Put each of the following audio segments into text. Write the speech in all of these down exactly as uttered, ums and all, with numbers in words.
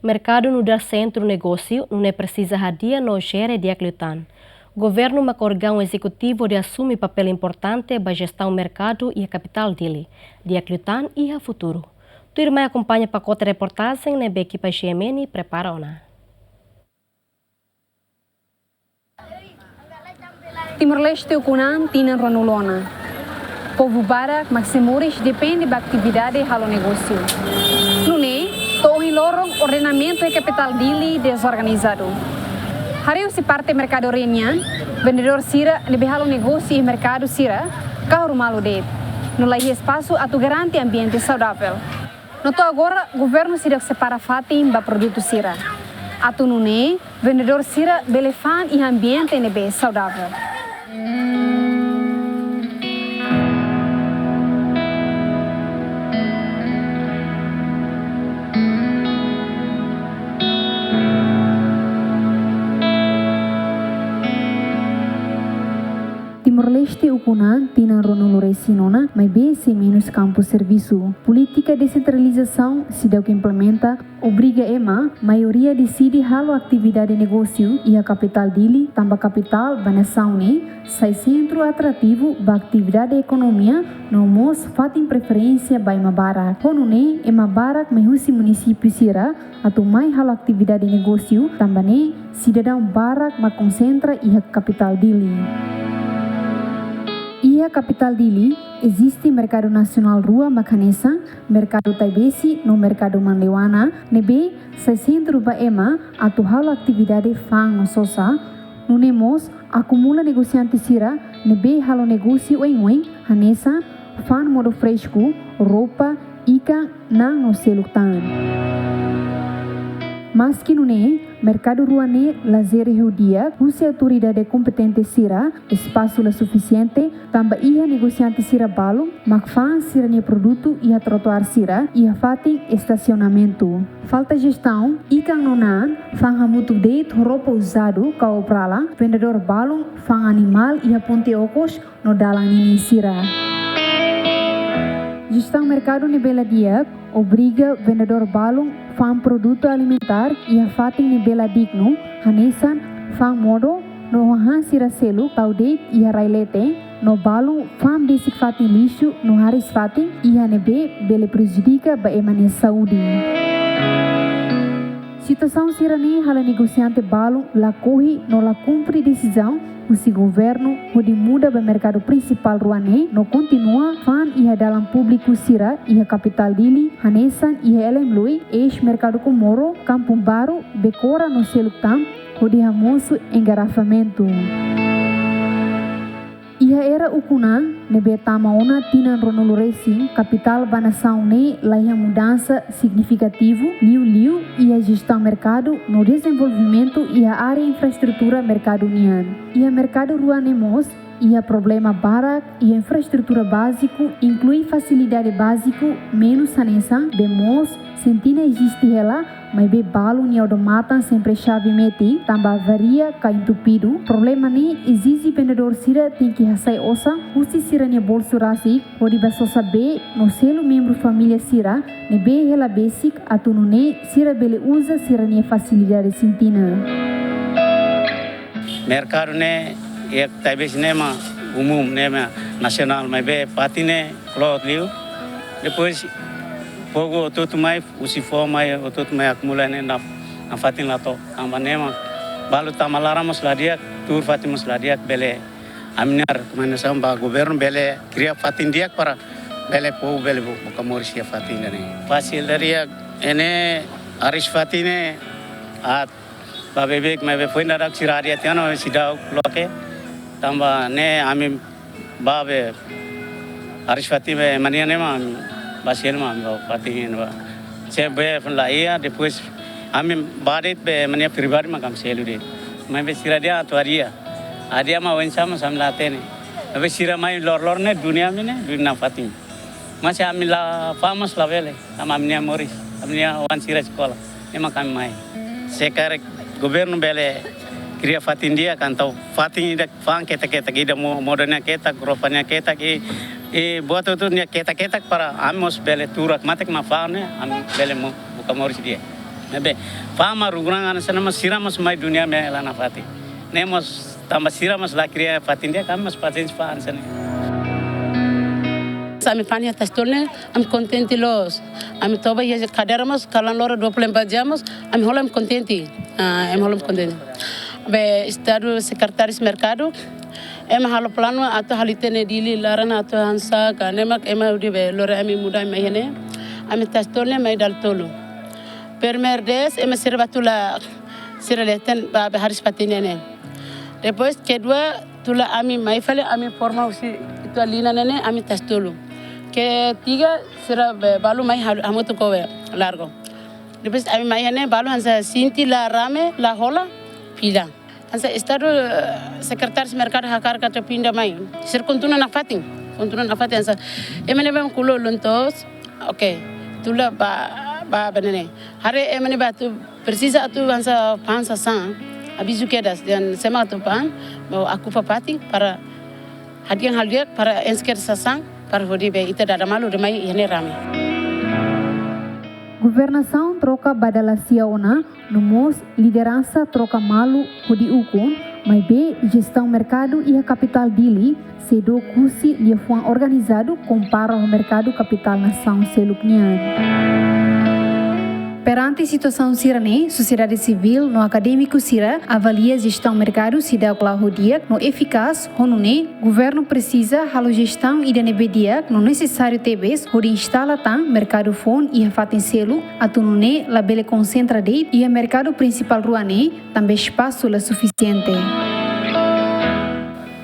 Merkadu nu'udar sentru negósiu, nune'e presiza hadi'a no jere di'ak liután. Governu maka órgaun ezekutivu hodi asume papél importante ba jestaun merkadu iha kapitál Dili, di'ak liután iha futuru. Tuirmai akompaña pakote reportajen ne'ebé ekipa G M N prepara ona. Timor-Leste ukun an tinan ruanulu ona. Povu barak mak sei moris depende ba atividade halo negósiu. Nune'e, to'o ohin loron ordenamentu iha kapitál Dili dezorganizadu. Haree husi parte merkadu reunian, vendedór sira ne'ebé halo negósiu iha merkadu sira kahur malu de'it. No laiha espasu atu garante ambiente saudavel. No to'o agora, governu seidauk separa fatin ba produtu sira. Atu nune'e, vendedór sira bele fa'an iha ambiente ne'ebé saudavel. Timor-Leste ukun an tinan ruanulu resin ona, maibé sei menus kampu servisu. Polítika desentralizasaun seidauk implementa, obriga ema, maioria deside halo atividade negósiu iha kapitál Dili, tanba kapitál ba nasaun ne'e sai sentru atrativu ba atividade ekonomia, no mós fatin preferénsia ba ema barak. Ho nune'e, ema barak mai husi munisípiu sira atu mai halo atividade negósiu, tanba ne'e sidadaun barak mak konsentra iha kapitál Dili. Iha kapitál Dili, eziste merkadu nasionál rua mak hanesan, Merkadu Taibesi no Merkadu Manleuana, ne'ebé sai sentru ba ema atu halo atividade fa'an no sosa, nune'e mós akumula negosiante sira ne'ebé halo negósiu oin-oin, hanesan fa'an modo fresku, roupa, ikan, na'an no seluk tan. Maski nune'e, merkadu rua ne'e la jere ho di'ak, husi autoridade kompetente sira, espasu la sufisiente, tanba iha negosiante sira balu mak fa'an sira-nia produtu iha trotoár sira, iha fatin estasionamentu. Falta jestaun, ikan no na'an fa'an hamutuk de'it ho roupa uzadu ka oprala, vendedór balun fa'an animál iha ponte okos no dalan ninin sira. Jestaun merkadu ne'ebé la di'ak obriga vendedór balun fa'an produtu alimentár iha fatin ne'ebé la dignu, hanesan fa'an modo no hahán sira seluk tau de'it iha rai leten, no balun fa'an besik fatin lixu no haris fatin, iha ne'ebé bele prejudika ba ema nia saúde. Situasaun sira-ne'e halo negosiante balun lakohi no la kumpre desizaun husi governu hodi muda ba merkadu prinsipál rua ne'e no kontinua fa'an iha dalan públiku sira iha kapitál Dili, hanesan iha Elem Lui, eis Merkadu Komoro, Kampung Baru, Bekora no seluk tan, hodi hamosu engarrafamentu. Iha era ukun an ne'ebé tama ona tinan ruanulu resin, kapitál ba nasaun ne'e laiha mudansa signifikativu, liuliu iha jestaun merkadu no dezenvolvimentu iha área infraestrutura merkadu nian. Iha merkadu rua ne'e mós iha problema barak iha infraestrutura báziku, inklui fasilidade báziku menus hanesan, bee moos, sentina eziste hela, maibé balun nia odamatan sempre xave metin, tanba avaria ka entupidu. Problema ne'e ezije vendedór sira tenke hasai osan husi sira-nia bolsu rasik hodi bá sosa bee no selu membru família sira ne'ebé hela besik, atu nune'e sira bele uza sira-nia fasilidade sentina. Merkadu ne'e, iha Taibesi ne'e mak umum, ne'e mak nasionál, maibé fatin ne'e kloot liu. Depois, fogu hotu-hotu mai, husi foho mai, hotu-hotu mai akumula ne'e na, na fatin la to'o. Tanba ne'e mak balu tama laran mós la di'ak, tuur fatin mós la di'ak, bele ami-nia rekomendasaun ba governu bele kria fatin di'ak para bele povu bele bu-, buka moris iha fatin ida-ne'e. Fasil dari ya, ene aris fatin ne'e aat ba beibeik, maibé foin dadauk sira hadi'a tiha ona, seidauk loke. Tanba ne'e ami bá be aris fatin be ema nian ne'e mak ami bá selu mak ami bá fatin ne'e bá. Se bee foin la iha, depois ami bá de'it be ema nia pribadi mak ami selu de'it. Maibé sira hadi'a atu hadi'a. Hadi'a mak oinsá mós ami la hatene. Maibé sira mai loroloron ne'e duni ami ne'e, duni nafatin. Mas ami la fa'an mós labele, tanba ami-nia moris, ami-nia oan sira eskola, ne'e mak ami mai. Se karik governu bele kria fatin di'ak, entaun fatin ida fa'an ketak-ketak, ida mo-, modo nia ketak, roupa nia ketak, i, i buat hotu-hotu nia ketak-ketak para ami mós bele tuur hakmatek mak fa'an ne'e, ami bele mo-, buka moris di'ak. Ne'ebé, fa'an mak rugurang hanesan ne'e mak sira mós mai dunia mai hela nafatin. Ne'e mós tanba sira mós la kria fatin di'ak, ami mós pasiénsia fa'an hanesan ne'e. Se ami fa'an iha Tasi Tolu ne'e, ami kontente loos. Ami toba iha kadeira mós, kalan loron dua puluh empat jam mós, ami hola ami kontente. Ah, ami hola ami kontente. Be, estadu sekretáriu merkadu, ema halo planu atu halo ita-nia Dili laran atu hanesan ka, ne'e mak ema hodi be lori ami muda mai iha ne'e. Ami Tasi Tolu ne'e mai dala tolu. Primeiru de'it, ema sira bá tula sira leten ba, ba hariis fatin ne'e. Depois, kedua, tula ami mai fali ami forma husi ita liña ne'e, ami Tasi Tolu. Ketiga, sira be, balu mai hal-, hamutuk ho be, Largo. Depois, ami mai iha ne'e, balu hanesan sente la rame, la hola, fila. Hanesan estadu, eh, sekretáriu merkadu hakarak atu pinda mai. Sira kontinua nafatin. Kontinua nafatin hanesan. Ema ne'ebé mak ulun toos. Oke. Tula ba, ba, ba ne'e. Haree ema ne'ebé atu presiza atu hanesan fa'an sasán. Avizu kedas, dehan sé mak atu fa'an, bá okupa fatin para hadi'a halo di'ak para enskeda sasán para hodi be ita dada malu demai iha ne'e rame. Governasaun troka ba dala sia ona, no mós lideransa troka malu hodi ukun, maibé jestaun merkadu iha kapitál Dili seidauk husi liafuan organizadu kompara ho merkadu kapitál nasaun seluk nian. Perante situasaun sira-ne'e, sosiedade sivíl no akadémiku sira avalia jestaun merkadu seidauk la'o di'ak no efikás, ho nune'e governu presiza halo jestaun ida ne'ebé di'ak no nesesáriu tebes hodi instala tan merkadu foun iha fatin seluk, atu nune'e labele konsentra de'it iha merkadu prinsipál rua ne'e, tanba espasu la sufisiente.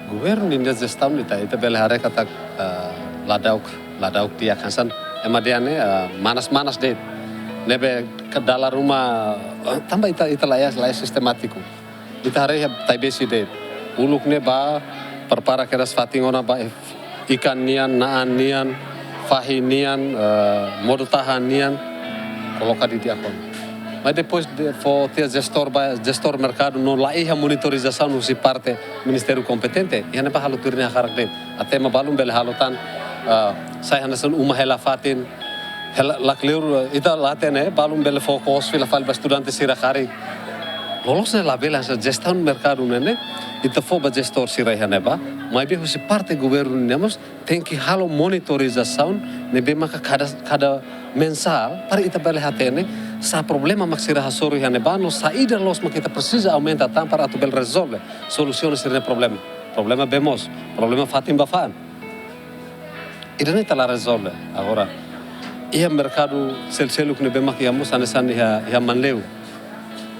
Governu ninia jestaun ita, ita bele haree katak, eh, ladauk, ladauk di'ak hanesan. Ema dehan ne'e, eh, manas-manas de'it. Ne'ebé ka dala ruma, eh, tanba ita, ita laiha, laiha sistemátiku. Ita haree iha Taibesi de'it. Uluk ne'e bá prepara kedas fatin ona bá ikan nian, na'an nian, fahi nian, eh, modo-tahan nian, koloka didi'ak ona. Mas depois de, fó tiha jestór ba, jestór merkadu no laiha monitorizasaun husi parte ministériu kompetente, iha ne'ebá halo tuir nia hakarak de'it. Até ema balun bele halo tan, eh, sai hanesan uma hela fatin, hela, lakleur, eh, ita la hatene, balun bele fó kos fila fali ba estudante sira karik. Loloos ne'e labele hanesan jestaun merkadu ne'e ne'e, ita fó ba jestór sira iha ne'ebá, maibé husi parte governu nian mós tenke halo monitorizasaun ne'ebé maka kada, kada mensál para ita bele hatene sá problema mak sira hasoru iha ne'ebá no saida loos mak ita presiza aumenta tan para atu bele rezolve, solusiona sira-nia problema. Problema bee moos, problema fatin ba fa'an. Ida-ne'e ita la rezolve. Agora, iha merkadu sel-, seluk ne'ebé mak iha mós hanesan iha, iha Manleu.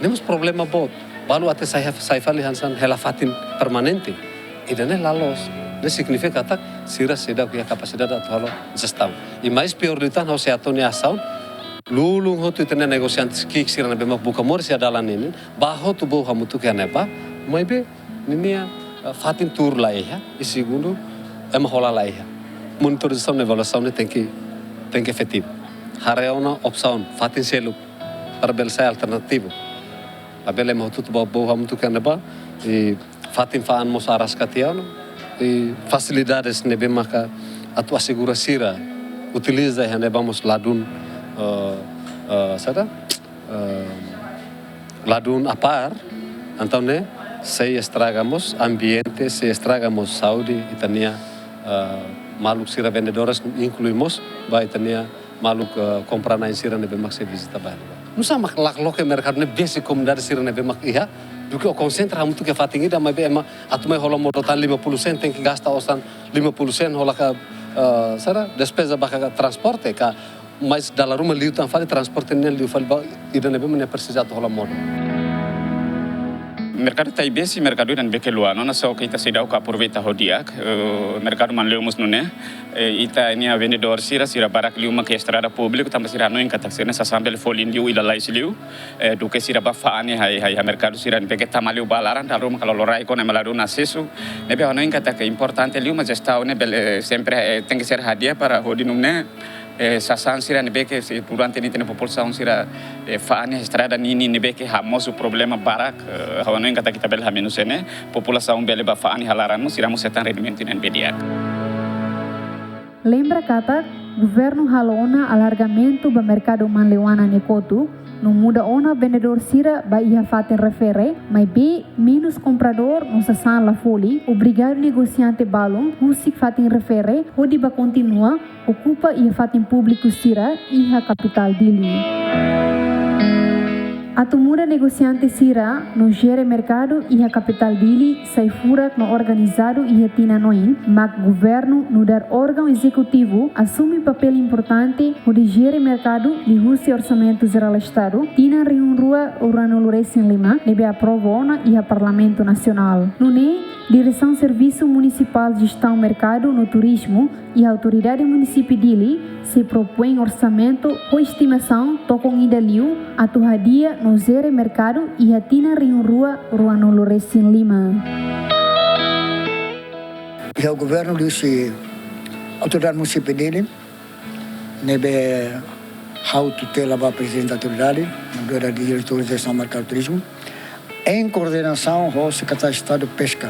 Ne'e mós problema boot. Balu até sai, sai fali hanesan hela fatin permanente. Ida-ne'e la loos. Ne'e signifika katak sira seidauk iha kapasidade atu halo jestaun. I mais piór liután ha'u sei hato'o nia asaun. Lulun hotu ita-nia negosiante ki'ik sira ne'ebé mak buka moris iha dalan ninin. Bá hotu bou hamutuk iha ne'ebá. Maibé ninia, eh, fatin tuur laiha, i segundu, ema hola laiha. Monitorizasaun no avaliasaun ne'e tenke, tenke efetivu. Haree ona opsaun, fatin seluk, para bele sai alternativu. Labele ema hotu-hotu bá bou hamutuk iha ne'ebá, i fatin fa'an mós araska tiha ona, i fasilidades ne'ebé maka atu asegura sira utiliza iha ne'ebá mós ladún, eh, eh, saida? Eh, ladún apár, entaun ne'e sei estraga mós ambiente, sei estraga mós saúde, ita-nia, eh, maluk sira vendedores, inklui mós ba ita-nia maluk, eh, kompra-na'in sira ne'ebé mak sei vizita ba ne'ebá. Nusá mak la loke merkadu ne'e besik komunidade sira ne'ebé mak iha, duké ó konsentra hamutuk iha fatin ida, maibé ema atu mai hola modo-tahan lima puluh sen, tenke gasta osan lima puluh sen hola ka, eh, saida, despeza ba ka transporte ka, mas dala ruma liután fali transporte nian liu fali ba ida ne'ebé mak nia presiza atu hola modo. Merkadu Taibesi, merkadu ida ne'ebé ke luan ona, só ke ita seidauk aproveita ho di'ak, eh, merkadu Manleu mós nune'e, eh, ita-nia vendedór sira, sira barak liu mak iha estrada públiku, tanba sira hanoin katak sira-nia sasán bele folin liu i lalais liu, eh, duké sira bá fa'an iha, iha, iha merkadu sira ne'ebé ke tama liu ba laran, dala ruma ka loroloron kona ema ladún asesu, ne'ebé hanoin katak importante liu mak jestaun ne'e bele, eh, sempre, eh, tenke ser hadi'a para hodi nune'e, eh, sasán sira ne'ebé ke sei durante ne'e ita-nia populasaun sira, eh, fa'an iha estrada ninin ne'ebé ke hamosu problema barak, eh, ha'u hanoin katak ita bele hamenus ne'e, populasaun bele bá fa'an iha laran mós, sira mós hetan rendimentu ne'ebé di'ak. Lembra katak, governu halo ona alargamentu ba merkadu Manleuana ne'e kotuk, no muda ona vendedór sira ba iha fatin refere, maibé menus kompradór no sasán la fó liu, obriga negosiante balun husik fatin refere hodi ba kontinua okupa iha fatin públiku sira iha kapitál Dili. Atu muda negosiante sira no jere merkadu iha kapitál Dili sai furak no organizadu iha tinan oin, mak governu nu'udar órgaun ezekutivu asume papél importante hodi jere merkadu liuhusi Orsamentu Jerál Estadu tinan rihun rua ruanulu resin lima ne'ebé aprova ona iha Parlamentu Nasionál. Nune'e, Diresaun Servisu Munisipál Jestaun Merkadu no Turizmu iha Autoridade Munisípiu Dili sei propoin orsamentu ho estimasaun tokon ida liu atu hadi'a no jere merkadu iha tinan rihun rua ruanulu resin lima. Iha governu liuhusi Autoridade Munisípiu Dili, ne'ebé ha'u tutela ba Prezidente Autoridade, nu'udar Diretór Jestaun Merkadu Turizmu, em koordenasaun ho Sekretaria Estadu Peska,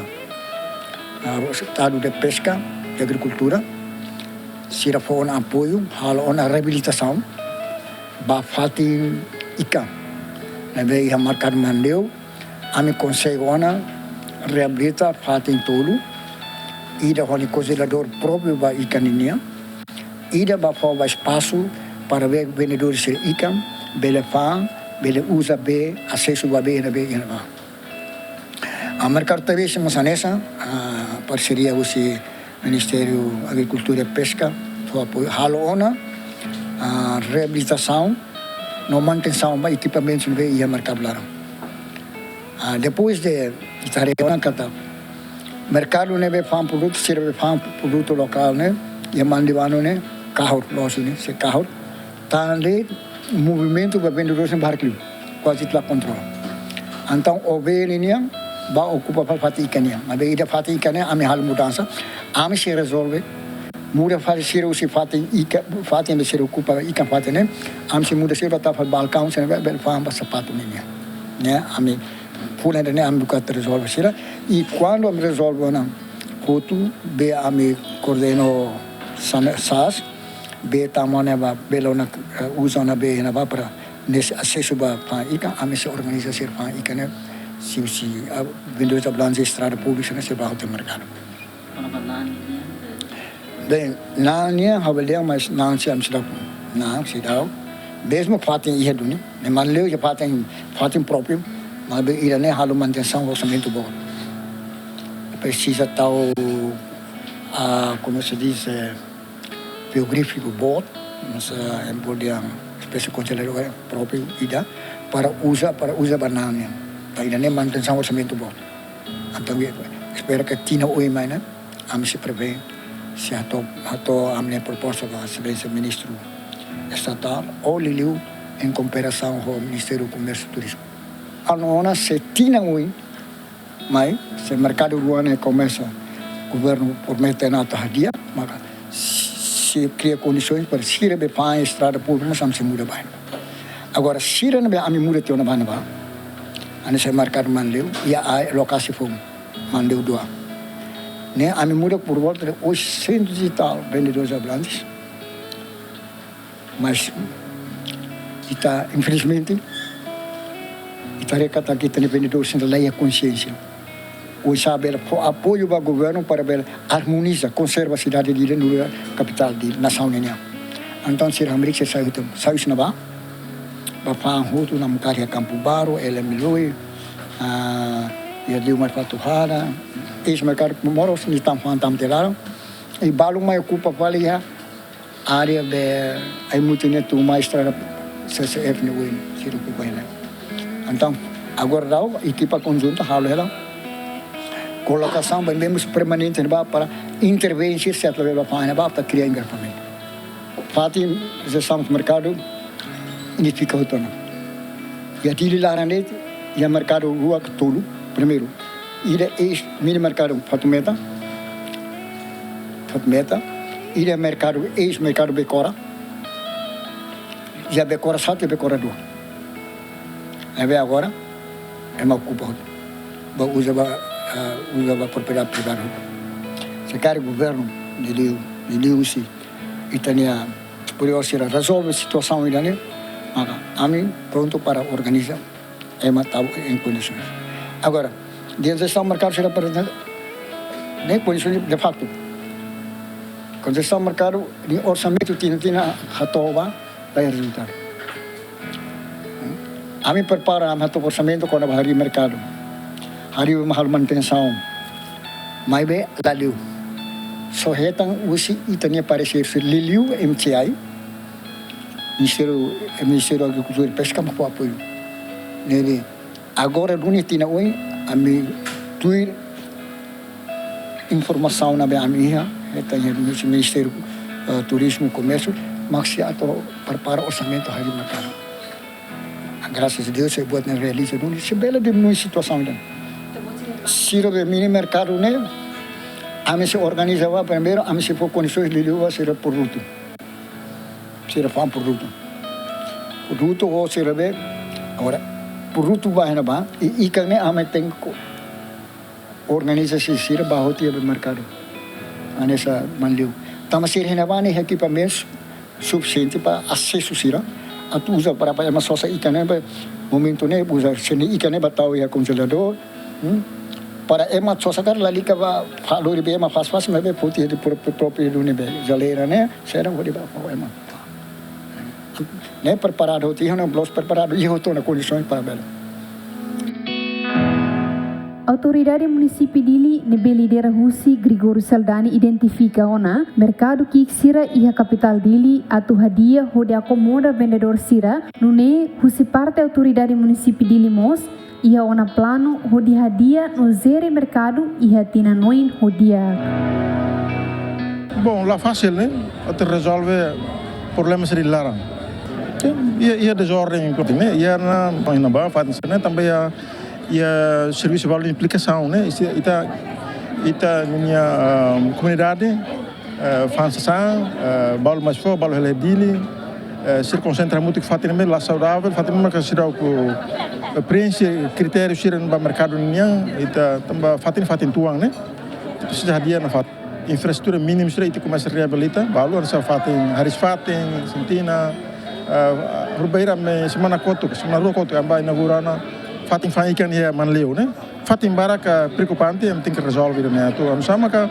ah, Estadu de Peska e Agrikultura, sira fó ona apoiu, halo ona reabilitasaun ba fatin ikan ne'ebé iha merkadu Manleu, ami konsege ona reabilita fatin tolu, ida ho nia konjeladór própriu ba ikan ninian, ida ba fó ba espasu para be vendedór sira ikan bele fa'an, bele uza bee, asesu ba bee ne'ebé iha ne'ebá. Ah, merkadu Taibesi mós hanesan, ah, parseria husi Ministériu Agrikultura i Peska, fó apoiu, halo ona, ah, reabilitasaun no manutensaun ba ekipamentus ne'ebé iha merkadu laran. Ah, depois de ita haree ona katak merkadu ne'ebé fa'an produtu, sira be fa'an produtu lokál ne'e, iha Manleu anu ne'e, kahur, loos ne'e, sei kahur. Tanba movimentu ba vendedór sira barak liu, kuaze la kontrola. Entaun, O B nian ba okupa fali fatin ikan nian. Maibé ida fatin ikan ne'e ami halo mudansa, ami sei rezolve. Muda fali sira husi fatin ikan, fatin ne'ebé sira okupa ikan fatin ne'e, ami sei muda sira ba tau fali balkaun, sira be, bele fa'an ba sapatu nian. Ne'e, ami fulan ida-ne'e ami buka atu rezolve sira. I kuandu ami rezolve ona hotu, be ami koordena ho same-, sas, be tama ne'ebá, bele ona, eh, uza ona be ne'ebá para ne'e asesu ba fa'an ikan, ami sei organiza sira fa'an ikan ne'e, sei, sei, ah, vendedór ambulante estrada públika ne'e sei ba hotu merkadu. Bem, na'an nian ha'u bele dehan, mas na'an sei ami seidauk, na'an seidauk. Mezmu fatin iha duni, ne'e Manleu iha fatin, fatin própriu, maibé ida-ne'e halo manutensaun orsamentu boot. Presiza tau, ah, como se diz, eh, frigorífiku boot, mas, ah, em podiam espésie konjeladór própriu ida para uza, para uza ba na'an nian. Entaun ida-ne'e manutensaun orsamentu boot. Entaun, espera katak tinan oin mai ne'e, ami sei prevee, sei hato'o, hato'o ami-nia proposta ba Exelénsia Ministru Estatál, ou liuliu em kooperasaun ho Ministériu Komérsiu i Turizmu. Anu ona se tinan oin mai, se merkadu rua ne'e komesa, governu promete ona atu hadi'a, maka sei kria kondisoens para sira be fa'an estrada públika, mas ami sei muda ba. Agora, sira ne'ebé ami muda tiha ona ba ne'ebá, hanesan merkadu Manleu, iha lokasi foun, Manleu dua. Ne'e ami muda por volta de oitocentos e tal vendedores ambulantes. Mas ita, infelizmente, ita haree katak ita-nia vendedór sira la iha konsiénsia. Oinsá bele fó apoiu ba governu para bele armoniza, konserva sidade Dili nu'udar kapitál Dili, nasaun ninian. Entaun, sira hamriik sira sai hotu, sai husi ne'ebá, ba fa'an hotu namkari iha Kampu Baru, L M Lui, ah, iha Dilmar Fatuhada, eis-merkadu moras, nia tama fa'an tama tiha laran, i balu mai okupa fali iha área be Aimutin ne'e to'o mai estrada C C F ne'e oin, sira okupa hela. Entaun, agora daudaun, ekipa konjunta halo hela kolokasaun ba membros permanente ne'ebá para intervén sira se atu leva fa'an ne'ebá para kria engarrafamentu. Fatin jestaun merkadu identifika hotu ona. Iha Dili laran de'it, iha merkadu rua ka tolu, primeiru, ida eis mini merkadu Fatumeta, Fatumeta, ida merkadu eis merkadu Bekora, iha Bekora satu, Bekora dua. Ne'ebé agora ema okupa hotu. Ba uza ba, ah, uza ba propriedade privada hotu. Se karik governu, liuliu, liuliu husi ita-nia superiór sira rezolve situasaun ida-ne'e, Maka ami prontu para organiza ema tau em condições. Agora, diante de merkadu sira apresenta, ne'e condições de facto. Condição merkadu, nia orsamentu tinan-tinan hato'o ba, ba rezultadu. Ami prepara, ami hato'o orsamentu kona-ba harii merkadu. Harii mak halo manutensaun. Maibé la liu. Só hetan husi ita-nia paresér, se liuliu M T I, Ministériu, Ministériu Agrikultura i Peska mak fó apoiu. Ne'ebé agora duni tinan oin, ami tuir informasaun ne'ebé ami iha, hetan iha husi Ministériu, eh, Turizmu i Komérsiu, mak sei atu prepara orsamentu harii merkadu. Graças a Deus, sei buat ne'e realiza duni, sei bele diminui situasaun ida. Sira be mini merkadu ne'e, ami sei organiza ba primeiru, ami sei fó kondisoens liuliu ba sira produtu. Sira fa'an produtu. Produtu ho sira be, agora, produtu ba iha ne'ebá, i ikan ne'e ami tenke organiza sira ba hotu iha be merkadu. Hanesan Manleu. Tanba sira iha ne'ebá ne'e ekipamentu sufisiente para asesu sira. Atu uza para, para ema sosa ikan ne'e ba momentu ne'e, uza sira-nia ikan ne'e ba tau iha konjeladór. Hmm? Para ema sosa karik lalika ba fa'an lori be ema fas-fas, maibé foti iha de pro-, pro-, própriu duni be jaleira ne'e, sira hodi ba fó ema. Ne'e preparadu hotu, iha ona la'ós preparadu, iha hotu ona kondisoens para bele. Autoridade Munisípiu Dili ne'ebé lidera husi Gregório Saldanha identifika ona merkadu ki'ik sira iha kapitál Dili atu hadi'a hodi akomoda vendedór sira, nune'e husi parte Autoridade Munisípiu Dili mós iha ona planu hodi hadi'a no jere merkadu iha tinan oin ho di'ak. Bom, la fásil, ne'e? Atu rezolve problema sira iha laran. Sin, iha, iha dezorden, ne'e? Iha ona, iha ona ba, fatin sira-ne'e, tanba iha, iha servisu balu implikasaun, ne'e? Ita, ita, ita-nia, ah, komunidade, eh, fa'an sasán, eh, balu mai fó, balu hela Dili, eh, sira konsentra hamutuk fatin ne'ebé la saudavel, fatin ne'ebé maka seidauk, eh, preenxe kritériu sira ba merkadu nian, ita tanba fatin, fatin tuan, ne'e? Presiza hadi'a ona fatin. Infraestrutura mínimu sira ita komesa reabilita, balu hanesan fatin, hariis-fatin, sintina, eh, horibainrua ami semana kotuk, semana rua kotuk, ami bá inaugura ona fatin fa'an ikan iha Manleu, ne'e? Fatin barak, eh, preokupante, ami tenke rezolve ida-ne'e atu, anu, sama ka,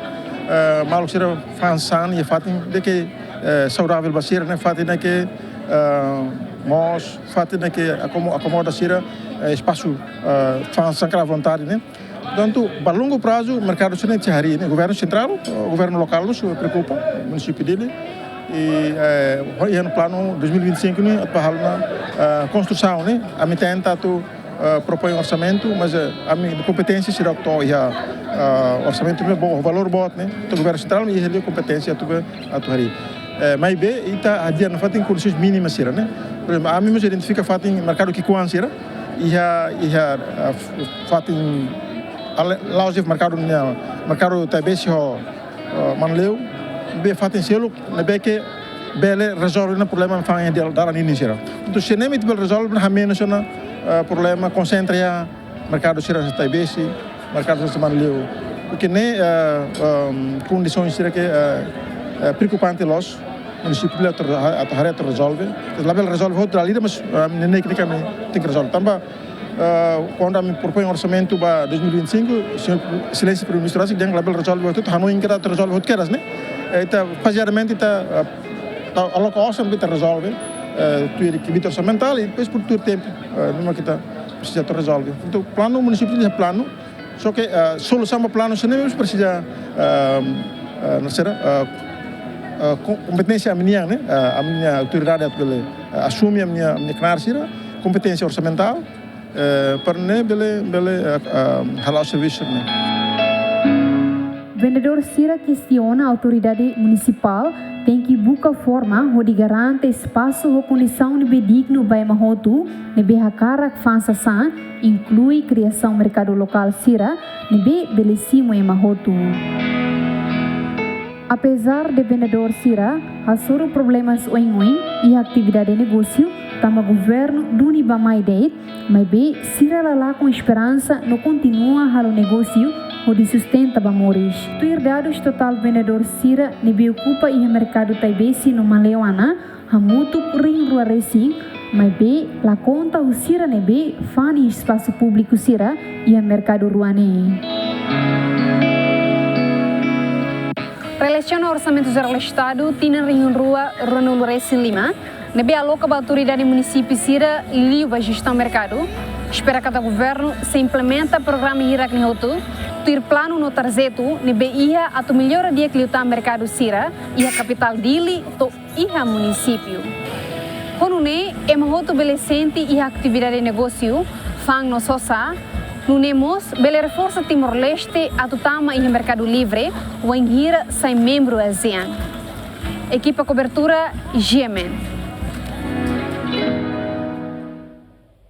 eh, maluk sira fa'an sasán iha fatin ne'ebé ke, eh, saudavel ba sira, ne'e? Fatin ne'ebé ke, eh, moos, fatin ne'ebé ke akomo-, akomoda sira, eh, espasu, eh, fa'an sasán karik à vontade, ne'e? Portantu, ba longu prazu, merkadu sira-ne'e sei harii, ne'e? Governu sentrál, eh, governu lokál, ne'e, preokupa, Munisípiu Dili, i, eh, iha planu dois mil e vinte e cinco ne'e, atu halo ona, eh, konstrusaun, ne'e? Ami tenta atu, eh, propoin orsamentu, mas, eh, ami kompeténsia sira atu iha, eh, orsamentu ne'e, bom, valór boot, ne'e? Atu governu sentrál, ami iha kompeténsia atu, atu harii. Eh, maibé, ita hadi'a ona fatin kondisoens mínimas sira, ne'e? Por ezemplu, ami mós identifika fatin merkadu ki'ikoan sira, iha, iha, eh, f-, fatin ale-, la'ós de'it merkadu nian, merkadu Taibesi ho, eh, Manleu, be fatin seluk, ne'ebé ke bele rezolve ona problema fa'an iha dal-, dalan ninin sira. Entaun, se ne'e mak ita bele rezolve, hamenus ona, eh, problema konsentra iha merkadu sira Taibesi, merkadu sira Manleu. Porke ne'e, eh, ehm, kondisoens sira ke, eh, eh, preokupante loos, Munisípiu Dili atu, atu haree atu rezolve. Labele rezolve hotu dala ida, mas, eh, ne'e ne'e ke ami tenke rezolve. Tanba, eh, kuandu ami propoin orsamentu ba dois mil e vinte e cinco, señór Exelénsia Primeiru-Ministru rasik dehan labele rezolve hotu, hanoin katak atu rezolve hotu kedas, ne'e? Eh, ita fazeadamente ita, eh, ita aloka osan para ita rezolve, eh, tuir kbiit orsamentál, i depois por tuir tempu, eh, ne'e mak ita presiza atu rezolve. Entaun, planu, Munisípiu Dili iha planu, só ke, eh, solusaun ba planu sira-ne'e mós presiza, eh, eh, no será, eh, eh, ko-, kompeténsia ami-nian, ne'e? Eh, ami-nia autoridade atu bele, eh, asume ami-nia, ami-nia knaar sira, kompeténsia orsamentál, eh, para ne'e bele, bele, eh, eh, hala'o servisu ne'e. Vendedór sira kestiona Autoridade Munisipál tenke buka forma hodi garante espasu ho kondisaun ne'ebé dignu ba ema hotu ne'ebé hakarak fa'an sasán, inklui kriasaun merkadu lokál sira ne'ebé bele simu ema hotu. Apezar de vendedór sira hasoru problemas oioin iha atividade negósiu, tanba governu duni bá-mai de'it, maibé sira la lakon esperansa no kontinua halo negósiu hodi sustenta ba moris. Tuir dadus, totál vendedór sira ne'ebé okupa iha merkadu Taibesi no Manleu ona hamutuk rihun rua resin, Maibé la konta ho sira ne'ebé fa'an iha espasu públiku sira iha merkadu rua ne'e. Relasiona Orsamentu Jerál Estadu tinan rihun rua ruanulu resin lima, ne'ebé aloka ba autoridade munisípiu sira liu ba jestaun merkadu, espera katak governu sei implementa programa hirak ne'e hotu, tuir planu no tarjetu ne'ebé iha atu mellora di'ak liután merkadu sira iha kapitál Dili to'o iha munisípiu. Ho nune'e, ema hotu bele sente iha atividade negósiu, fa'an no sosa, nune'e mós bele reforsa Timor-Leste atu tama iha merkadu livre, wainhira sai membru ASEAN. Ekipa kobertura, G M N.